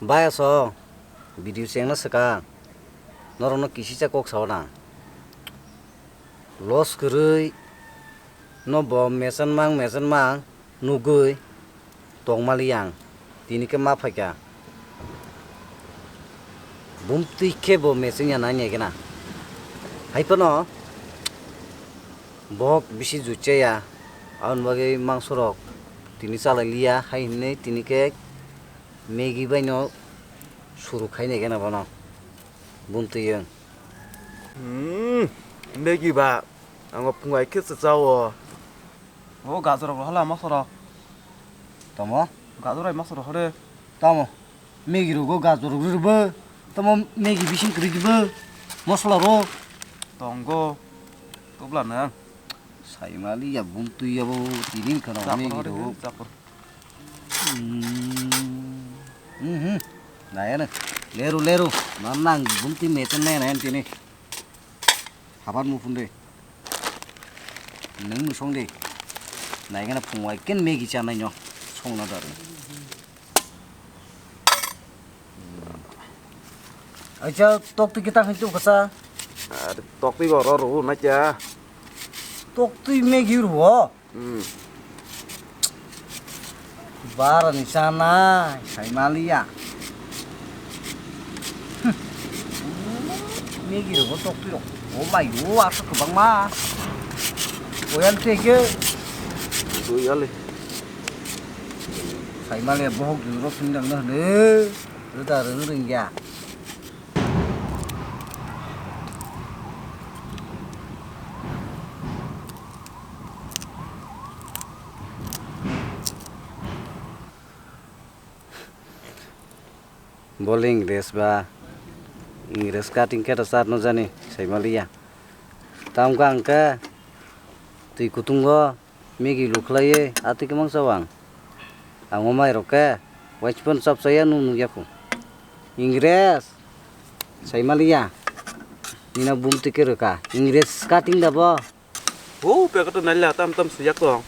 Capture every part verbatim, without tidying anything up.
Baya so, video chengna swkang, norokno kisisa kok sao nang. Loss kwrwi no bo mechenmang mechenmang nugwi tongmali ang, tini khe ma phaikha. Bumtwi khe bo mechengya nai nai gena. Hai phano bohok bisi juchaya, aboni bagwi mangsorok tini chalai liya, hai hinwi tini khe Maggie bai no suru khai nai gena bono bumtwi ang. Hmm, Maggie ba, ang phungai khe se chao. O gajor rok hala mosoro. Tamo? Gajor ai mosoro hore. Tamo? Maggie rogo gajor rok rwrwbo. Tamo Maggie bising kwrwi dibo. Mosla ro. Tongo. Tobla nang. Saimali ya bumtwi ya bo tini khana Maggie rogo. Japur. Hmm. Mhm. Naya na. Leru leru. Nang bumtwi meten naya naya tini. Habar muphun de. Nung nusong de. Naigana phung wai ken Maggie chanai no. Songna dar. Acha tok twi kita khan chuk kasa. Tok twi go ro ro na cha. Tok twi Maggie ro. Hmm. Bara ni sana, sai maliya. Maggie rok tok twi rok. O mai o aswk kwbangma. Oyan teke. Dui ali. Sai maliya bohok juro sindang na hne. Rida rung ringya. Bole Ingres ba, Ingres cutting khe ta chat no jani, sai maliya. Tamkha ang khe twi kutungo Maggie lukhlaiwi atwi kwmang chao ang. Ang o mai rok khe waisipon chap chaya nung nukya khu. Ingres, sai maliya. Nina bumtwi khe rwkha. Ingres cutting da bo. O, packet o naila tam tam swijak tong.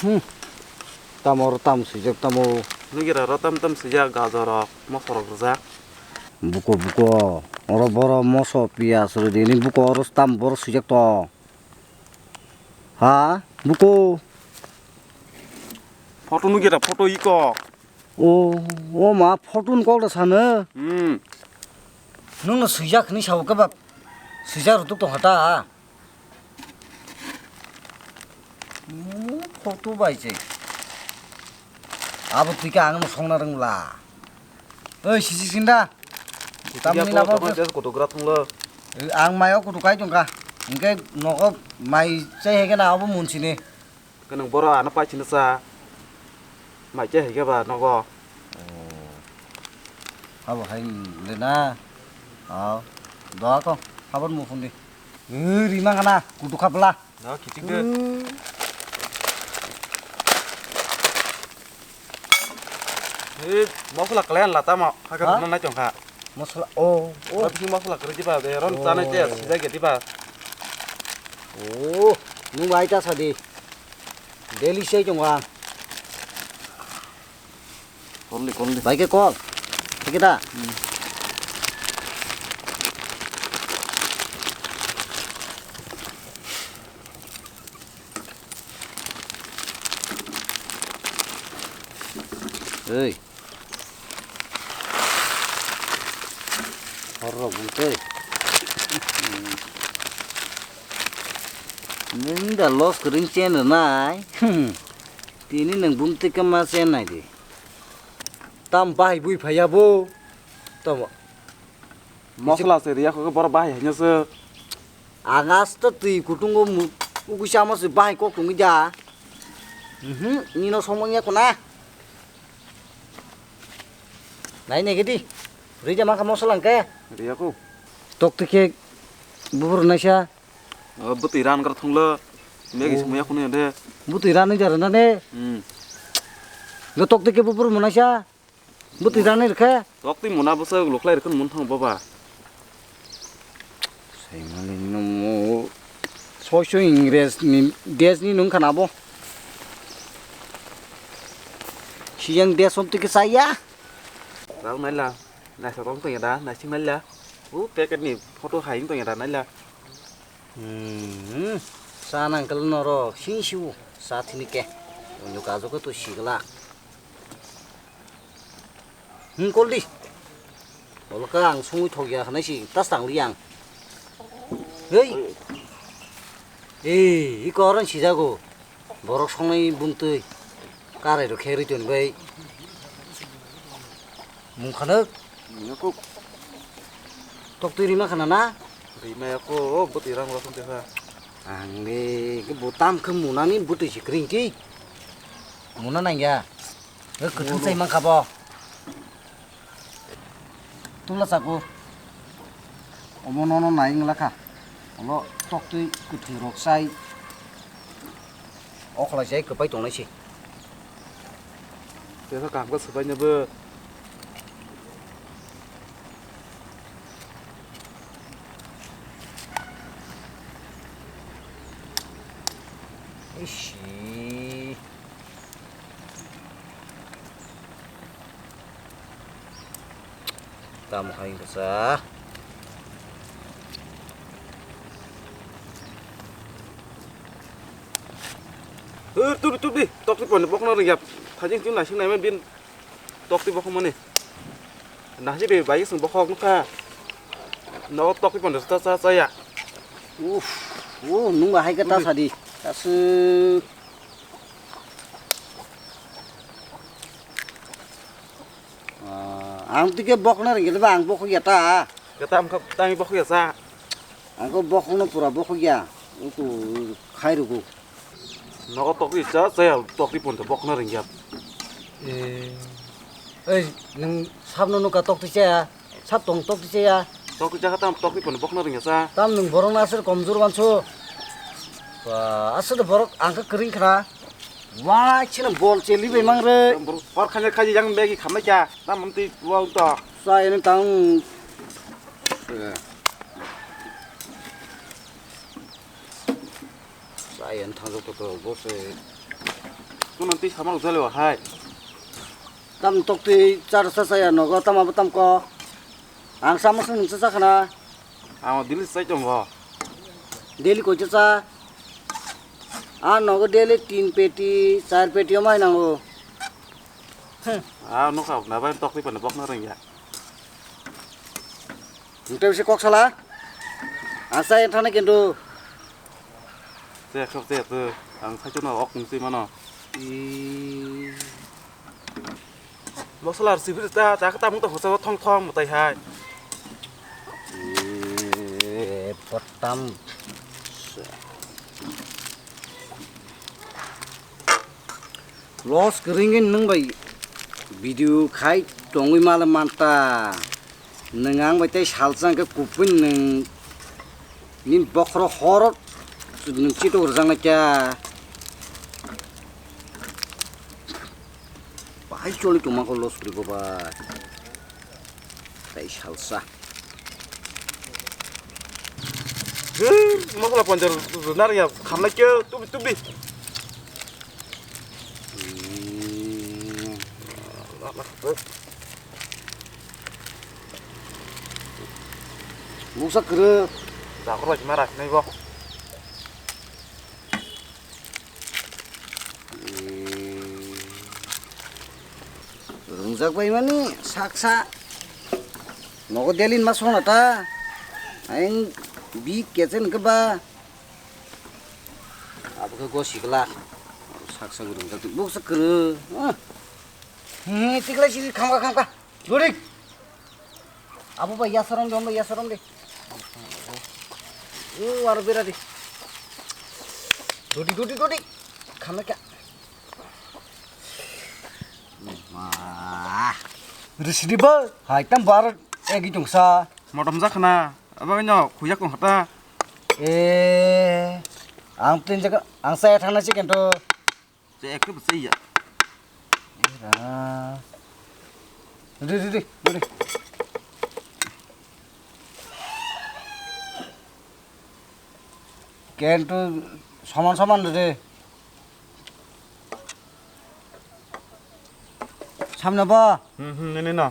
Hmm. Tamo oro tam swijak tamo. Nugira ro tam tam swijak gajor rok, mosor rok rijak. Buko buko. Oro boro moso piyaj rwdi ni buko oro tam boro swijak tong. Ha? Buko. Photo nugira photo iko. O, o ma photo ni kok da sano. Hmm. Nung no swijak hwnwi sabo kebak. Swijak rwtuk tong kha ta. Hmm, photo bai se. Abo twi khe ang no songna rwngla. Oi, sisi sinda. Tamni nabo. Koto gra thunglo. Ang mayo kutu kai tongkha. Hingke nogo mai chai hai khe na abo munsini. Khe nwng boro ano paisino cha. Mai chai hai khe ba nogo. Oh. Abo hai le na. Oh. Doa ko. Habor muphung di. Ui, rima kana. Kutu khapla. No, kiching de. He, mosla kalian la tamo. Hakhe rwna nai tongkha. Mosla, oh, oh. Oro bising mosla kwrwi diba, be ron chanai te sijak ya diba. Oh, nung bai ta sadi. Daily sei tongo ang. Kolni, kolni. Bai ke kol. Thik da? Ei. Horrok bumtwi. Nwng da loss kwrwng chen rwnai. Tini nwng bumtwi kwma chen nai di. Tam bahai bui phaiya bo. Tamo. Mosla se riya kho boro bahai haino se. Ang asta twi kutungo mu-, ugui chamo se bahai kok tongwi da. Mhm, nino somong ya kona. Nai nai gedi. Rija mangkha mosla hwnkhe. Riya kho. Tok twi khe bubur naisa. O bwtwi ran gra thunglo. Megi sumaya khunu de. Bwtwi ran ni jar na ne. Hmm. Tok twi khe bubur munaisa. Bwtwi rani rwkhe? Tok twi muna bwswk lukhlai rwkhe mun thang baba. Saimali no mo soi soi Ingres ni des ni nung khana bo. Siyang dia somtwi ke saya. Rang naila, naisa rong tong ya da, naising naila. U packet ni photo hai tong ya da naila. Hmm, sana angkel noro sing siu sa thini ke. Unjuk ajo ke tu sigla. Hmm, kol di. Olo ka ang sungui thok ya khnai si tas tang li ang. Hei. Ei, i koron si jago. Borok songnai bumtwi. Karai rok khe ri ton bai. Mung khanuk. Mung kuk. Tok twi rima khana na? Rima ya ko, o bwtwi rang rok tong kha. Ang le, ke butam khe munani bwtwi si kring ki. Muna nang ya. Kwthwng sai mankha bo. Tula chaku. Omo nono nai wngla kha. Olo toktwi kwthwng rok sai. Okhlai sai kwpai tongnai se. Tesa kaham khe swbainabo. Ishi. Tamo hai wngkha sa. Hur, tubi, tubi, tokti pon bokno ringya. Thajing tin nasing naima bin tokti bokmani. Nasi be bai sung bokhok nukha. No tokti pon sa sa sa ya. Uf, oh, nung ba hai ka ta sadi. Tasu. Ah, ang tike bokna ringkhe ba ang bokhok ya ta. Kata ang kha tang bokhok ya sa. Ang ko bokhokno pura bokhok ya. Uku khai rugo. Nogo tokti cha cha ya tokti ponte bokna ringya. Eh. Ei, nung sabno nuka tokti cha ya. Sab tong tokti cha ya. Tokti cha kha tam tokti ponte bokna ringya sa. Tam nung borok na asir komjor wanso. Ba, asir borok ang kha kring khna. Wah, chini bol cheli bai mang re. Bor khanya khaji yang begi khamai kya. Tam mantwi wang to. Sa ini tang. Sa ini tang jok to bose. Kun nanti sama udah lewat hai. Tam tokti char sa saya nogo tam apa tam ko. Ang sama sung sa sa khana. Ang daily sai tong bo. Daily koi cha cha. A nogo daily tin peti, char peti omai nango. Hmm. Ah, nukha na bai tokti pano bokna rengya. Nte bisi kok sala. Ang sai thana kintu. Te khap te tu ang sai chuna ok nung si mano. I. Mosla rw sibiri ta ta ta mung ta hosa thong thong mutai hai. Eh, potam. Los kringin nung bai video khai tongwi mala manta. Nung ang bai tei salsa ke kupun nung nin bokhro horot nung chitok rwjak na kya. Bahai choli tongma kho los kri go bai. Tei salsa. Hei, mosla ponjar nar ya khamna kya tubi tubi. Hmm. Muksa kre. Jakor bai mara nai bo. Rwngjak bai mani saksa nogo delin ma sona ta. Aing bi kechen ke ba. Abo ke gosi gla. Saksa rwngjak buksa kre. He tikla si khamka khamka. Jorik. Abo bai yasarom de, bai yasarom de. O aro bera de. Dodi, dodi, dodi. Khamna kya? Ma. Risidi ba. Hai tam bar egi tongsa. Motom jakhna. Abo no khuyak tong khata. Eh. Ang tin jaga ang saya thangna si kento. Che ek bwsai ya. Era. Re, re, re, re. Kento soman soman re. Hamna ba? Hmm, hmm, nini no.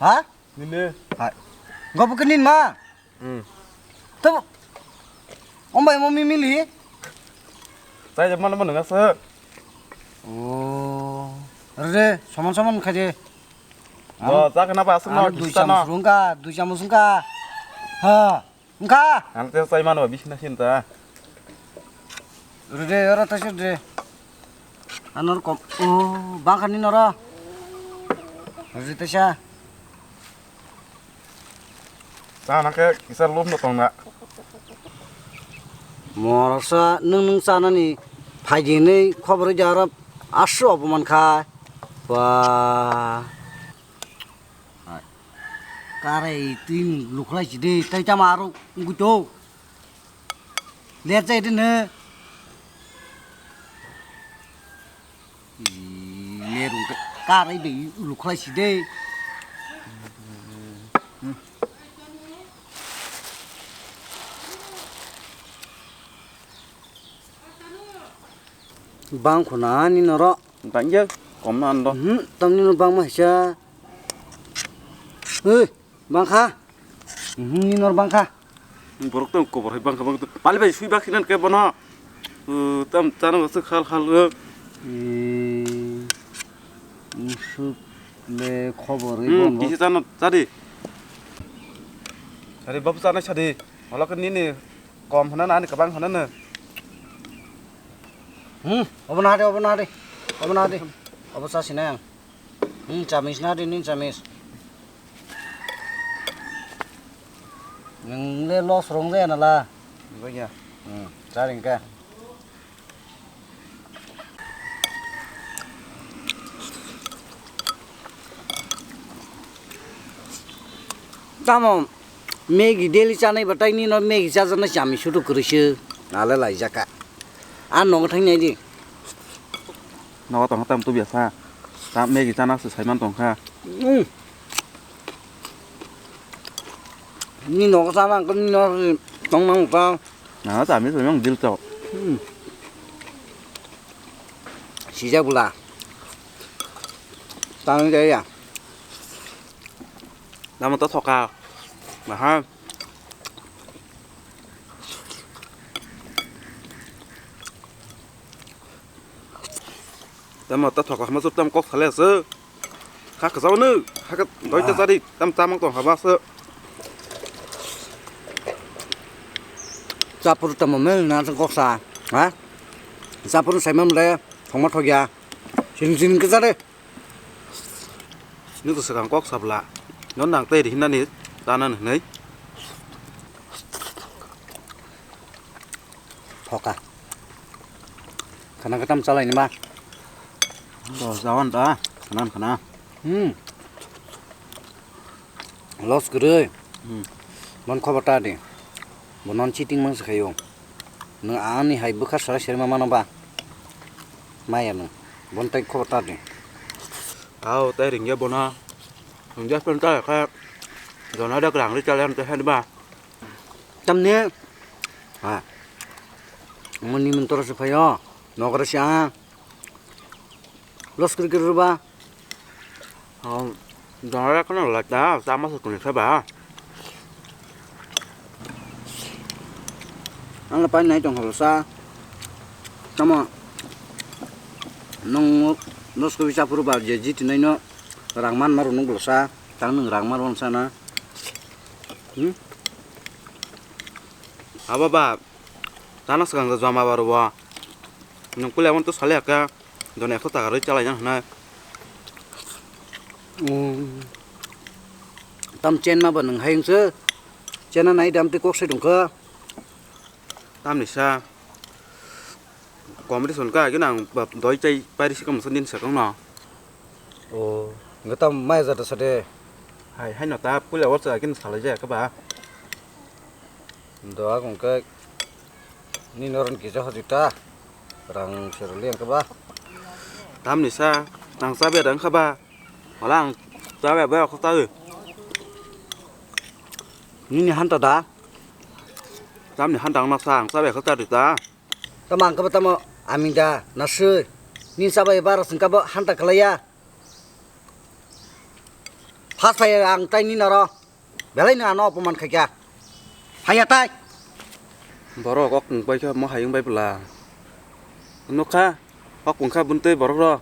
Ha? Nini. Hai. Gobo ke nin ma? Hmm. To. Ombai mo mimili. Sai je mana mana ngasa. Oh. Re, saman saman khaje. Bo, jak na ba asuk no, dui kisa no. Chamus rungka, dui chamus rungka. Ha. Wngkha? Ang tei chai mano, bisina sin ta. Rede, oro taisa de. Anor kom. Oh, bangkha ni noro. Rede taisa. Chana khe kisa lom no tongna. Moroksa nwng nwng chanani phaidi hinwi khobor rwdi aro aswk opoman kha. Ba. Karai twi lukhlai si de, tai tamo aro wngwi to. Ler jai de no. Ler wngkha, karai bai lukhlai si de. Bang khuna ni noro. Bangya kom na ando. Hmm, tamni no bang ma hisa. Hei, bang kha. Hmm, ni nor bang kha. Borok to kobor hai bang kha bang to. Pali bai sui bak sinan ke bono. Uh, tam chana bas khal khal. Eh, musuk le khobor. Hmm, bono. Kisi chana chadi. Ari babu chana chadi. Ola ke nini kom hana na ani kabang hana na. Hmm, obo na de, obo na de. Obo na de. Obo sa sinang. Hmm, chamis na de, nin chamis. Nung le los rong de na la. Banya. Hmm, charing ka. Tamo Maggie daily chanai batai ni no Maggie chajaknai chami sudu kwrwi se nale laijaka. A nogo thang nai di. Nogo tong tam tu biasa. Ta Maggie chana se saiman tong kha. Hmm. Ni nogo chana ang ni no tong nang ta. Na chami se mang dil chao. Hmm. Sijak bula. Tang jaya. Tamo to thoka. Baha. Tamo to thoka hama tam kok thale se. Kha kha jao no. Kha kha doi ta jari tam chamang tong haba se. Chapur tamo mel na kok sa. Ha? Chapur sai mam le thongma thogya. Sing sing ke jare. Nini swkang kok sabla. No nang tei ri hinani tanan hinai. Thoka. Khana katam chalai ni ma. Do jawan ta. Khanan khana. Hmm. Los kwrwi. Hmm. Bon khobo ta di. Bo non cheating mang se khayo. Nwng ani hai bwkha sara serma mano ba? Maya nwng. Bon tai khobo ta di. Ao tai ringya bono. Ringya pen ta kha. Jona da krang ri chale am te hai ba. Tamne. Ha. Moni mun toro se phayo. Nokra se a. Los kiri kiri ba. Oh, dona khana la ta, ta ma sukuni kha ba. Ang la pai nai tong holo sa. Tamo nong los kiri sa puru ba je jiti nai no rang man maru nong sa. Tang nung rang mar wng sa na. Hmm? Abo ba. Tana swkang jama baro bo. Nung pule amo to sale aka. Don ekso taka roi chalai jang hwnai. Hmm. Tam chen ma ba nung hai wngse. Chen na nai dam te kok sai dong kha. Tam ni sa. Competition ka gina ang ba doi chai pairi si kam sa din sa kong no. O, nge tam mai jata sade. Hai, hai no ta pule wal sa kin salai jaya ka ba. Do agong ke ni noron kisa hajita. Rang seroli ang ka ba. Tam ni sa, ang sabe rang ka ba. Wala ang sabe ba ko ta. Nini hanta da. Tam ni hanta ang na sa, ang sabe ka ta di ta. Tamo ang kabo tamo aming da naswi. Nin sabai bara sing kabo hanta kalaya. First phai ang tai nini oro. Belai no ano opoman khaikha. Phaiya tai. Borok ok wng bai kha mo hayung bai bwla. Nukha ok wng kha buntwi borok ro.